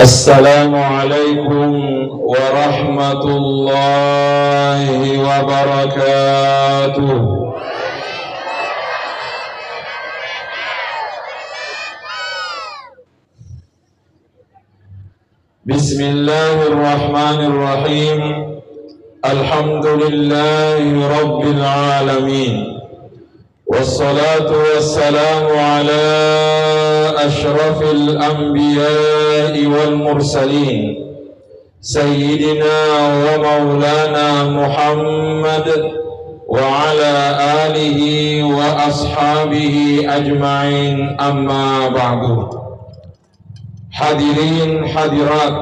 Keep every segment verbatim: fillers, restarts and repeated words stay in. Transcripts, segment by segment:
السلام عليكم ورحمة الله وبركاته. بسم الله الرحمن الرحيم. الحمد لله رب العالمين. والصلاة والسلام على أشرف الأنبياء والمرسلين، سيدنا ومولانا محمد وعلى آله وأصحابه أجمعين، أما بعد. Hadirin hadirat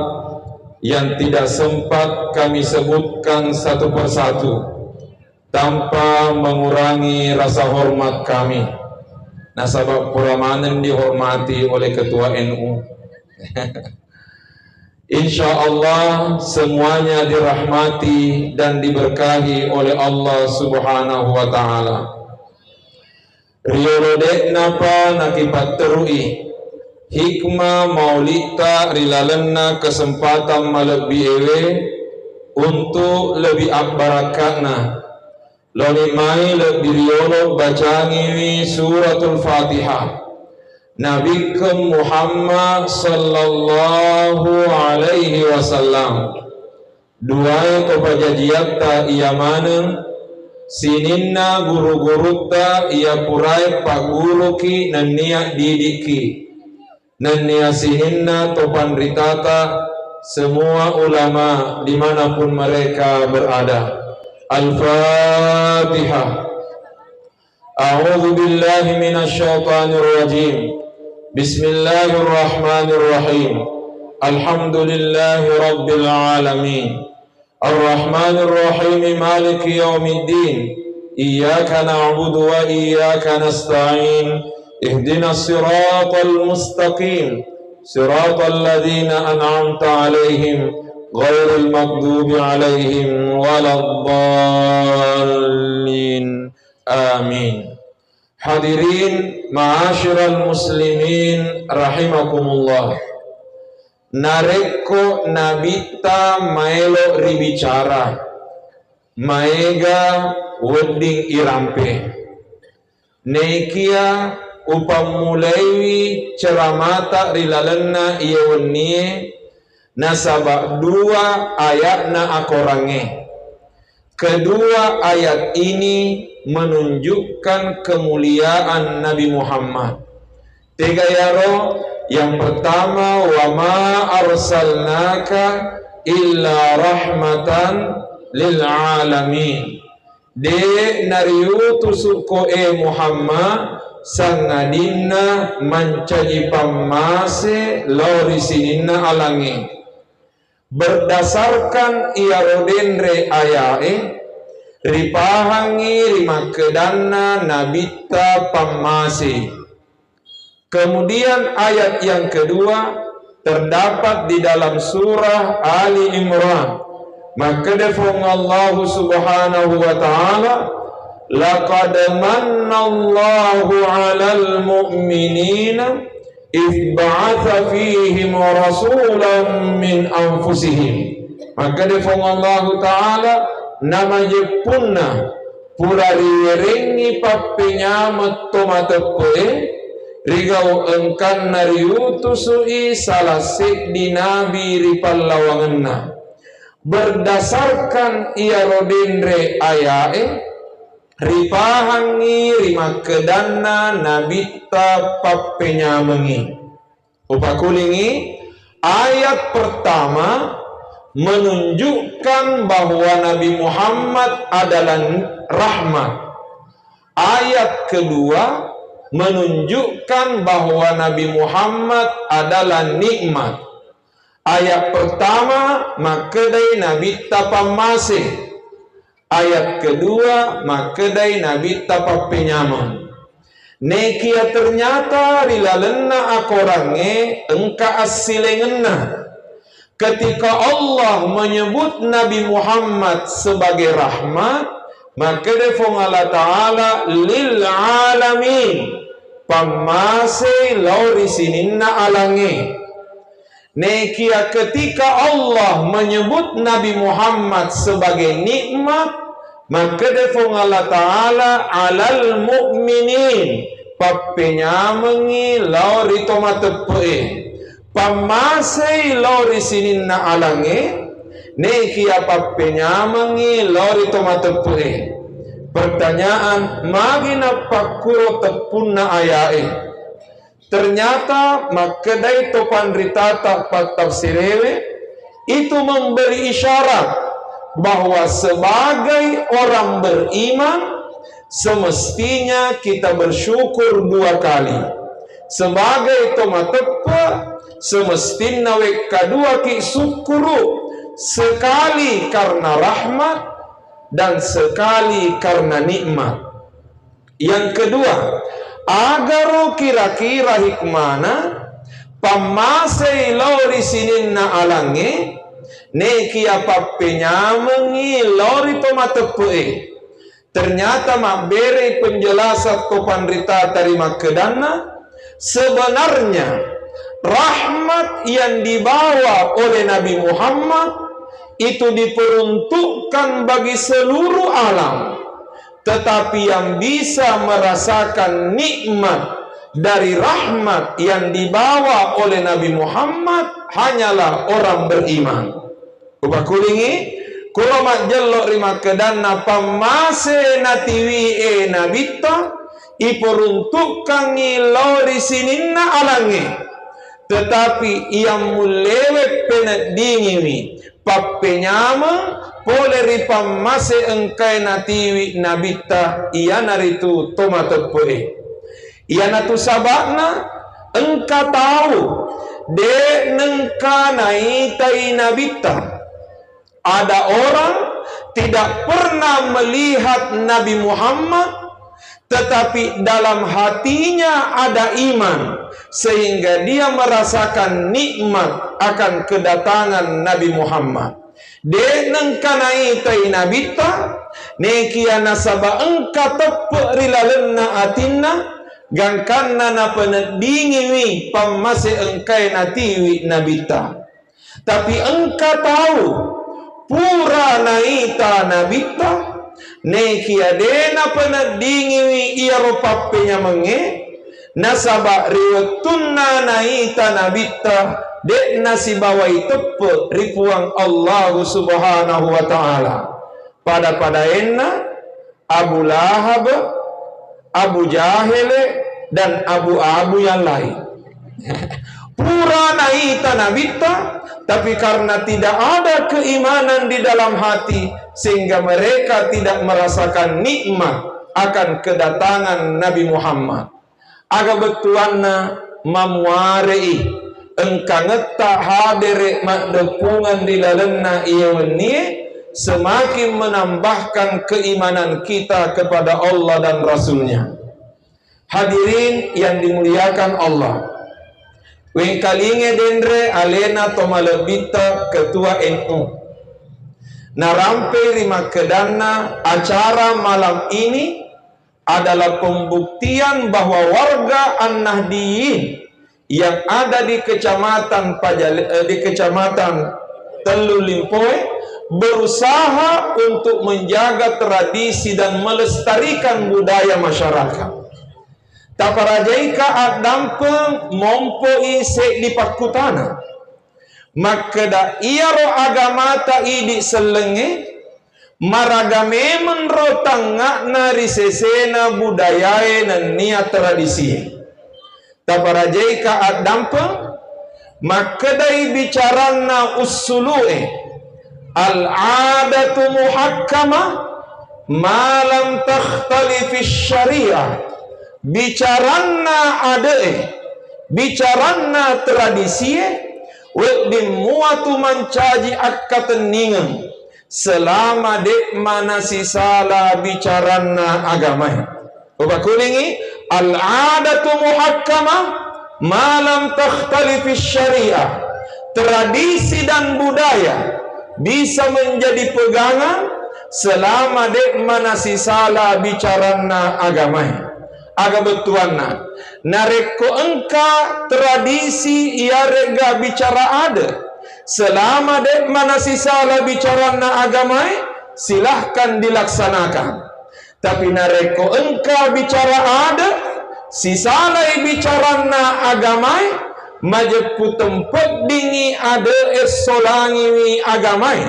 yang tidak sempat kami sebutkan satu persatu, tanpa mengurangi rasa hormat kami. Nasaba pura maneng dihormati oleh ketua N U. Insya Allah semuanya dirahmati dan diberkahi oleh Allah Subhanahu wa Ta'ala. Riyolo de'napa nakipatterui hikmah maulitta ri lalenna kesempatan malebbi ewe untuk lebih abbarakakna. Loni mai lebbi riyolo bacangiwi Suratul Fatihah. Nabikkeng Muhammad sallallahu alaihi wasallam. Duae to pajajiatta iya maneng, sininna guru-gurutta iya purae pagguruki nennia didikki, nennia sininna to panritata, semua ulama dimanapun mereka berada. Al-Fatihah. أعوذ بالله من الشيطان الرجيم. بسم الله الرحمن الرحيم. الحمد لله رب العالمين. الرحمن الرحيم. مالك يوم الدين. إياك نعبد وإياك نستعين. اهدنا الصراط المستقيم. صراط الذين أنعمت عليهم غير المغضوب عليهم ولا الضالين. Amin. Hadirin ma'asyiral muslimin rahimakumullah. Narekko nabitta maelo ribicara, maega wedding irampe. Nekia upammulaiwi ceramata ri lalenna iye wennie, nasaba dua aya'na akorangnge. Kedua ayat ini menunjukkan kemuliaan Nabi Muhammad. Tega yaro? Yang pertama, wa ma arsalnaka illa rahmatan lil alamin. De nariutusukko e Muhammad sangadinna mancaji pammase lao ri sininna alangnge. Berdasarkan iyaro denre ayae, ripahangngi rimakkedanna nabitta pammase. Kemudian ayat yang kedua terdapat di dalam surah Ali Imran. Makkeda Fuang Allahu Subhanahu wa Ta'ala, "Laqad manna Allahu 'alal mu'minina idh ba'atha fihim rasulan min anfusihim." Makkeda Fuang Allahu Ta'ala, namajeppunna pura riwerengngi pappenyameng to mateppe'e, rigau engkanna riutusu'i sala seddi nabi ri pallawangenna. Berdasarkan iyaro denre ayae, ripahangngi rimakkedanna nabitta pappenyamengngi. Upakulingi, ayat pertama menunjukkan bahwa Nabi Muhammad adalah rahmat. Ayat kedua menunjukkan bahwa Nabi Muhammad adalah nikmat. Ayat pertama makkedai nabitta pammase. Ayat kedua makkedai nabitta pappenyameng. Nekia ternyata ri lalenna akorangnge engka assilengenna. Ketika Allah menyebut Nabi Muhammad sebagai rahmat, makkeda Fuang Allah Ta'ala, "Lil alamin," pammase lao ri sininna alangnge. Nekia ketika Allah menyebut Nabi Muhammad sebagai nikmat, makkeda Puang Allah Ta'ala, "Alal mu'minin," pappenyamengngi lao ri to mateppe'e, pammasei lao ri sininna alangnge, nekia pappenyamengngi lao ri to mateppe'e. Pertanyaan, magi nappakkuro teppunna ayae? Ternyata makkedai to panritata pattafsirewe, itu memberi isyarat bahwa sebagai orang beriman, semestinya kita bersyukur dua kali. Sebagai to mateppe, semestinna wekka duaki sukkuru, sekali karena rahmat dan sekali karena nikmat. Yang kedua, agaro kira-kira hikmana pammasei lao ri sininna alangnge, nekia pappenyamengngi lao ri to mateppe'e. Ternyata mabberei penjelasan to panritata ri makkedanna, sebenarnya rahmat yang dibawa oleh Nabi Muhammad itu diperuntukkan bagi seluruh alam. Tetapi yang bisa merasakan nikmat dari rahmat yang dibawa oleh Nabi Muhammad hanyalah orang beriman. Upakulingi, kuro majjello ri makkedanna pammase natiwi'e Nabitta, iperuntukkangngi lao ri sininna alangnge. Tetapi yang mullewe peneddingiwi pappenyameng pole ri pammase engkae natiwi Nabitta, iyanaritu to mateppe'e. Iyanatu saba'na engka tau de' nengka naitai Nabitta. Ada orang tidak pernah melihat Nabi Muhammad, tetapi dalam hatinya ada iman, sehingga dia merasakan nikmat akan kedatangan Nabi Muhammad. De' nengka naitai Nabitta, nekia nasaba engka teppe' ri lalenna atinna, gangkanna napeneddingiwi pammase engkae natiwi Nabitta. Tapi engka tau pura naita Nabitta, nekia de' napeneddingiwi iyaro pappenyamengnge, nasaba ri wettunna naita Nabitta, de' nasibawai teppe' ri Puang Allahu Subhanahu wa Ta'ala. Pada-padaenna Abu Lahab, Abu Jahele, dan abu-abu yang lain. Pura naita Nabitta, tapi karena tidak ada keimanan di dalam hati, sehingga mereka tidak merasakan nikmat akan kedatangan Nabi Muhammad. Aga bettuanna mamuare'i engkangetta hadere' maddeppungeng ri lalenna iye wennie, semakin menambahkan keimanan kita kepada Allah dan Rasul-Nya. Hadirin yang dimuliakan Allah, wengkalinge denre alena to malebbitta Ketua N U, narampei ri makkedanna acara malam ini adalah pembuktian bahwa warga An-Nahdliyin yang ada di Kecamatan Pajale-, eh, di Kecamatan Tellu Limpoe berusaha untuk menjaga tradisi dan melestarikan budaya masyarakat. Taparajaika addampeng mompo'i seddi pakkutana. Makkeda iyaro agamata idi sellengnge, maraga memenro tangnga'na ri sesena budayae nennia tradisie. Taparajaika addampeng, makkedai bicaranna ussulu'e, "Al-'adatu muhakkama ma lam takhtalifis syariah." Bicaranna ade'e, bicaranna tradisie, wedding muatu mancaji akkatenningeng selama de' manasisala bicaranna agamae. Upakulingi, al-'adatu muhakkama ma lam takhtalifis syariah. Tradisi dan budaya bisa menjadi pegangan selama de' manasisala bicaranna agamae. Aga bettuanna, narekko engka tradisi iyare'ga bicara ade, selama de' manasisala bicaranna agamae, silahkan dilaksanakan. Tapi narekko engka bicara ade, sisalai bicaranna agamae, majeppu tempeddingi ade'e, solangiwi agamae.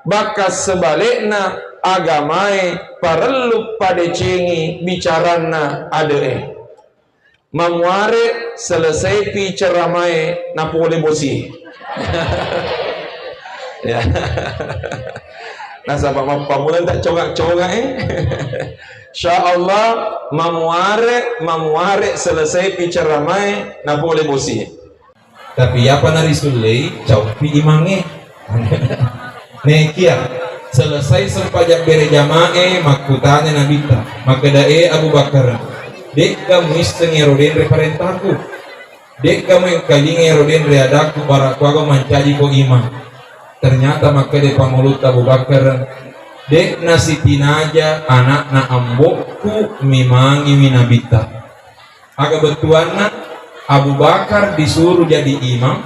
Bakka sebalikna, agamae parellu padecengi bicaranna ade'e. Mamuare selesaipi ceramae napole bosi. Ya. Nasaba mappamula tak congak-congak, eh. Insya Allah, mamuare, mamuare selesaipi ceramae napole bosi. Tapi apa narisullei, cauppi imangnge. Nekia selesai sempajang bere jamae, makkutana Nabitta, makkeda, "E Abu Bakar, de'ga muisseng ero denre parentaku? De'ga muengkalinga ero denre adakku, bara kuaga mancajiko imang?" Ternyata makkeda pangulutta Abu Bakar, "De'na sitinaja anakna ambokku mimangiwi Nabitta." Aga bettuanna, Abu Bakar disuruh jadi imam,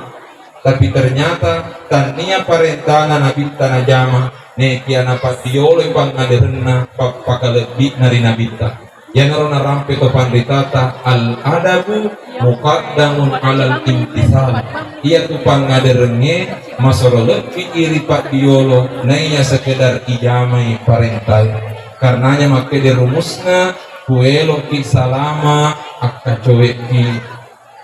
tapi ternyata tannia parentana Nabitta najama, nekia napaddioloi pangaderenna pappakalebbi'na ri Nabitta. Iyanaro narampe to panritata, "Al-adabu muqaddamun alal imtisal." Iyatu pangaderengnge masoro lebbi iri paddiolo naiya sekedar ijamai parentae. Karenanya makkeda rumusna, kueloki salama, akkacoekki,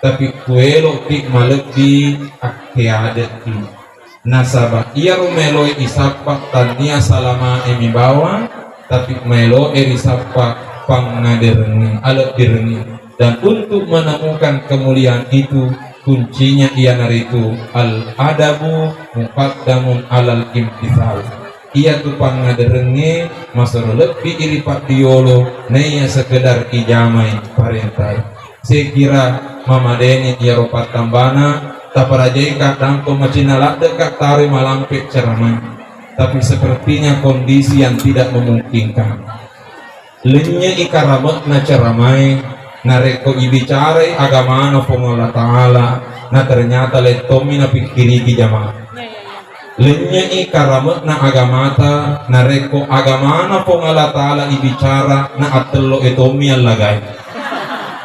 tapi kueloki malebbi, akkeadekki. Nasaba iyaro meloe isappa tannia salamae mi bawang, tapi meloe risappa pangaderengnge, alebbirengnge. Dan untuk menemukan kemuliaan itu, kuncinya iyanaritu al-adabu muqaddamun alal imtithal. Iyatu pangaderengnge masero lebbi iri paddiolo naiya sekedar ijamai parentae. Sekira mamadeni iyaro pattambana, taparajaika dampo macinna laddeka taroi malampe ceramae. Tapi sepertinya kondisi yang tidak memungkinkan. Lennye'i karame'na ceramae, narekko ibicarai agamana Puang Allah Ta'ala, na ternyata lettommi napikkiriki jamaah. Lennye'i karame'na agamata, narekko agamana Puang Allah Ta'ala ibicara, na attello'e tommi allagai.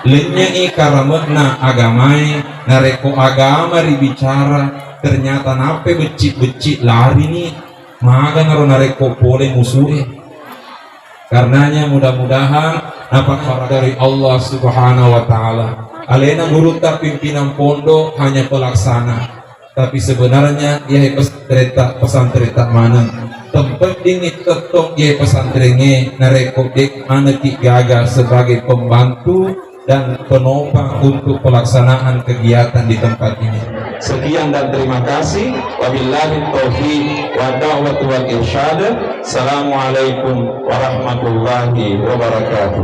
Lennye'i karame'na agamae, narekko agama ribicara, ternyata nappai becci-becci larini, maganaro narekko pole musu'e. Karenanya mudah-mudahan napakkabaraka dari Allah Subhanahu wa Ta'ala. Alena gurutta pimpinan pondok hanya pelaksana, tapi sebenarnya iyae pesantren ta, pesantren ta maneng. Tempeddingngi tettong iyae pesantrengnge narekko de' manekki gaga sebagai pembantu dan penopang untuk pelaksanaan kegiatan di tempat ini. Sekian dan terima kasih. Wabillahi taufiq wa da'watu wal irsyad. Assalamualaikum warahmatullahi wabarakatuh.